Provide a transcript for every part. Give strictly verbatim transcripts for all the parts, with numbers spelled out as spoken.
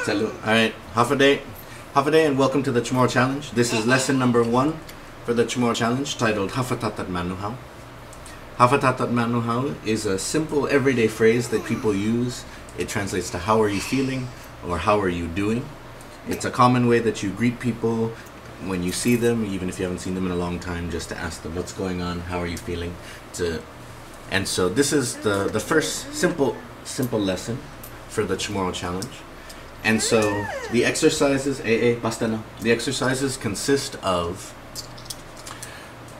Che'lu. All right. Håfa adai. Håfa adai and welcome to the CHamoru Challenge. This is lesson number one for the CHamoru Challenge, titled Håfa tatatmanu hao. Håfa tatatmanu hao is a simple everyday phrase that people use. It translates to "How are you feeling?" or "How are you doing?" It's a common way that you greet people when you see them, even if you haven't seen them in a long time, just to ask them, "What's going on? How are you feeling?" To, and so this is the, the first simple, simple lesson for the CHamoru Challenge. And so the exercises, eh, eh, basta na. The exercises consist of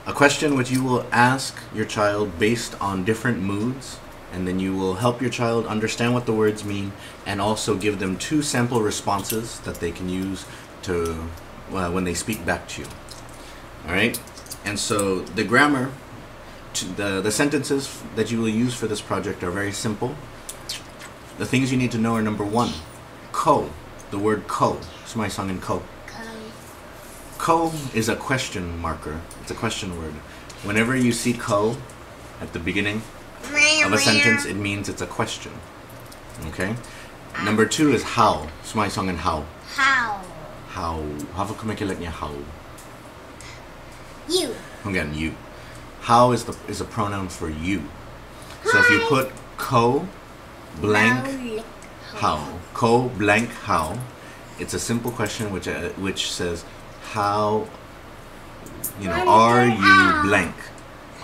a question which you will ask your child based on different moods, and then you will help your child understand what the words mean and also give them two sample responses that they can use to, uh, when they speak back to you. All right? And so the grammar, to the, the sentences that you will use for this project are very simple. The things you need to know are, number one, kao. The word kao. Sumåhi, sångan kao. Kao. Kao is a question marker. It's a question word. Whenever you see kao at the beginning of a sentence, it means it's a question. Okay? Number two is hao. Sumåhi, sångan hao. Hao. Hao. Håfa kumekeilek-ña hao? You. Again, you. Hao is the, is a pronoun for you. So if you put kao blank hao, kao blank hao, it's a simple question which, uh, which says, "How, you know, are you blank?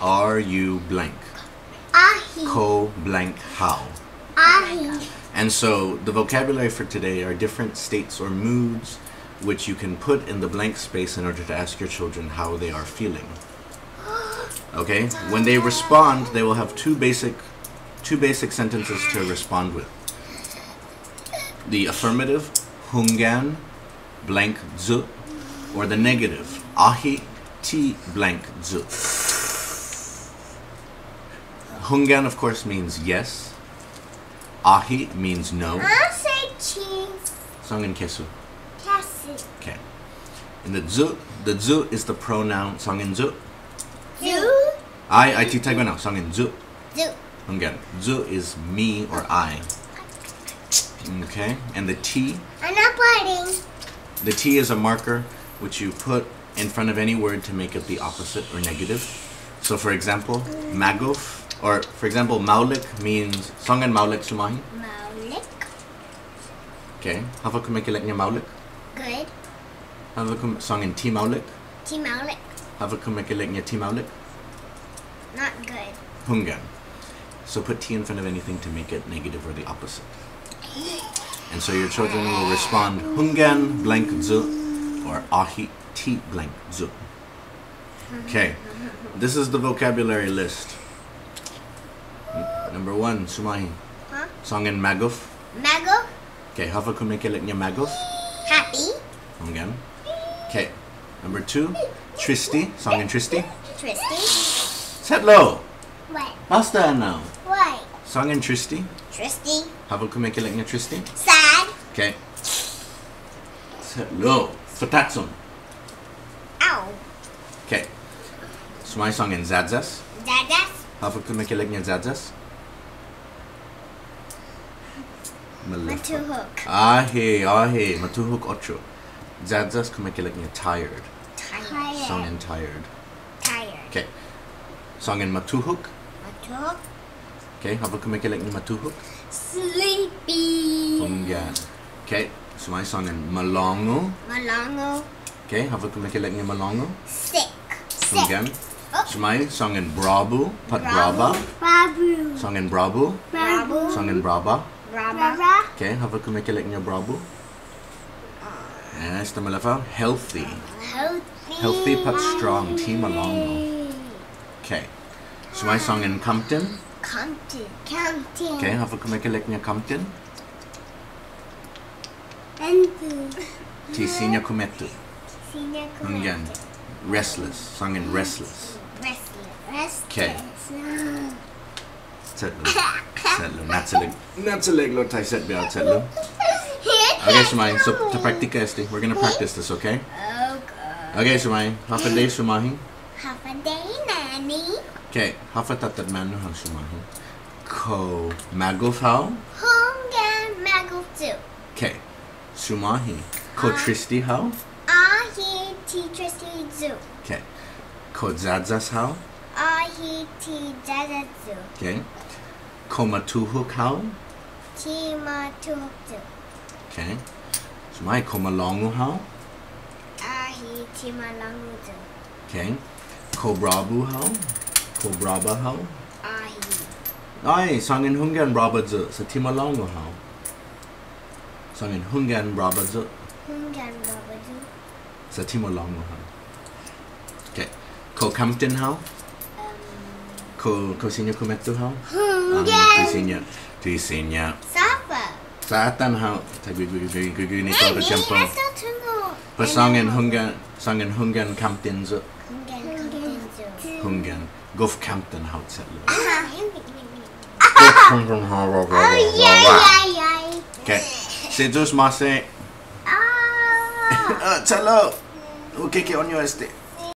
Are you blank?" Ahi. Kao blank hao. Ahi. And so the vocabulary for today are different states or moods which you can put in the blank space in order to ask your children how they are feeling. Okay? When they respond, they will have two basic, two basic sentences to respond with. The affirmative, "Hunggan blank yu'," or the negative, "Ahe' ti blank yu'." Hunggan, of course, means yes. Ahe' means no. I say cheese. Sångan kesu. Kesu. Okay. And the yu', the yu' is the pronoun, sångan yu'. Yu'. Ai, ai, ti taiguenao, sångan yu'. Yu'. Again, yu' is me or I. Okay, and the ti. I'm not biting. The ti is a marker which you put in front of any word to make it the opposite or negative. So, for example, magof, or for example, maolek means, sångan maolek, sumåhi? Maolek. Okay, håfa kumekeilek-ña maolek? Good. Håfa kum-, sångan ti maolek? Ti maolek. Håfa kumekeilek-ña ti maolek? Not good. Hunggan. So put ti in front of anything to make it negative or the opposite. And so your children will respond, "Hunggan blank yu'," or "Ahe' ti blank yu'." Okay. This is the vocabulary list. N-, number one, sumåhi. Huh? Sångan magof. Magof. Okay, håfa kumekeilek-ña magof? Happy. Hunggan. Okay. Number two, triste. Sångan triste? Triste. Che'lu! What? Basta now. What? Sångan triste? Triste. Håfa kumekeilek-ña triste? Sad. Okay. Che'lu. Fatatsong. Ow. Okay. Sumåhi, sångan yayas? Yayas. Håfa kumekeilek-ña yayas? Malefa. Matuhok. Ahe', ahe', matuhok otro. Yayas kumekeilek-ña tired. Tired. Sångan tired. Tired. Okay. Sångan matuhok? Matuhok. Okay, håfa kumekeilek-ña matuhok? Sleepy. Hunggan. Okay, sumåhi, sångan malångu? Malångu. Okay, håfa kumekeilek-ña malångu? Sick. Sick. Hunggan. Oh. Sumåhi, sångan brabu, pat braba? Brabu. Sångan brabu? Brabu. Sångan braba? Braba. Braba. Okay, håfa kumekeilek-ña brabu? Ah, esta malefa. Healthy. Healthy. Healthy pat strong. Ti malångu. Okay. Sumåhi, sångan kamten? Kamten. Kamten. Okay, håfa kumekeilek-ña kamten? Kamten. Ti siña kumetu. Ti siña kumetu. Hunggan. Restless. Sångan restless. Restless. Okay. Restless. Che'lu. Che'lu. Na'chalek-, na'chalek lo' ta isset biahi, che'lu. Okay, sumåhi. So, ta praktika este. We're gonna practice this, okay? Okay. Okay, sumåhi. Håfa adai, sumåhi. Håfa adai, Nanny. Okay, håfa tatatmanu hao, sumåhi? Kao magof hao? Hunggan, magof yu'. Okay. Sumåhi. Kao triste hao? Åhe', ti triste yu'. Okay. Kao yayas hao? Åhe', ti yayas yu'. Okay. Kao matuhok hao? Ti matuhok yu'. Okay. Sumåhi. Kao malångu hao? Åhe', ti malångu yu'. Okay. Kao bråbu hao? Kao bråba hao? Åhe'. Ai, sångan hunggan bråba yu', sa' ti malångu hao. Sångan hunggan bråba yu'. Hunggan bråba yu'. Sa' ti malångu hao. Okay. Kao kamten hao? Um. Kao, kao siña kumeto hao? Hunggan. Um, ti siña, ti siña. Sapa? Satan hao. Taiguini todu tiempo. Esta tungo'. Pues sångan hunggan, sångan hunggan kamten yu'. Hunggan kamten yu'. Hunggan. Gof kamten hao che'lu. Aha. Gof kamten hao. Ay, ay, ay, ay. Okay. Si Yu'os ma'åse'. Ah. Ah, che'lu. Hu keke o'ño este.